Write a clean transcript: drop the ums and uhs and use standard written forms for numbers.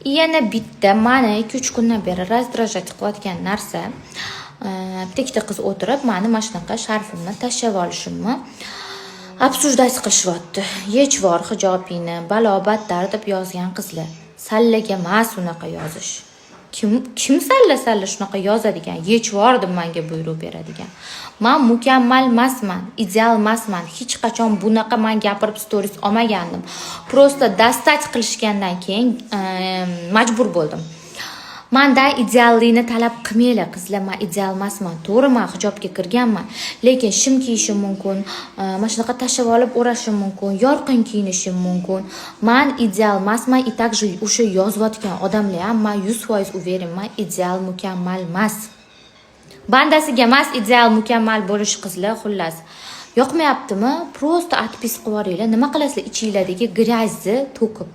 Yana bitta mani 2-3 kundan beri раздражать qilayotgan narsa, bitta ikkita qiz o'tirib, mani mana shunaqa sharfimni tashlab olishimni обсуждать qilishyapti. "Yechvor hijobingni, balo battar", deb yozgan qizlar. Sallaga emas unaqa yozish. Kim salla salla shunaqa yozadigan, "Yechvor", deb manga buyruq beradigan? Man mukammal emasman, ideal emasman. Hech qachon bunaqa man gapirib stories olmagandim. Просто достать qilishgandan keyin majbur bo'ldim. Mandan ideallikni talab qilmanglar, qizlar, man ideal emasman. To'g'ri, man hijobga kirganman, lekin shim kiyishim mumkin, mana shunaqa tashlab olib o'rashim mumkin, yorqin kiyinishim mumkin. Man ideal emasman, и также o'sha yozayotgan odamlar ham, man 100% уверен man, ideal, mukammal emas. Bandasiga emas ideal, mukammal bo'lish, qizlar. Xullas, yoqmayaptimi, просто отпись qilib yuboringlar. Nima qilasizlar ichinglardagi грязь ni to'kib?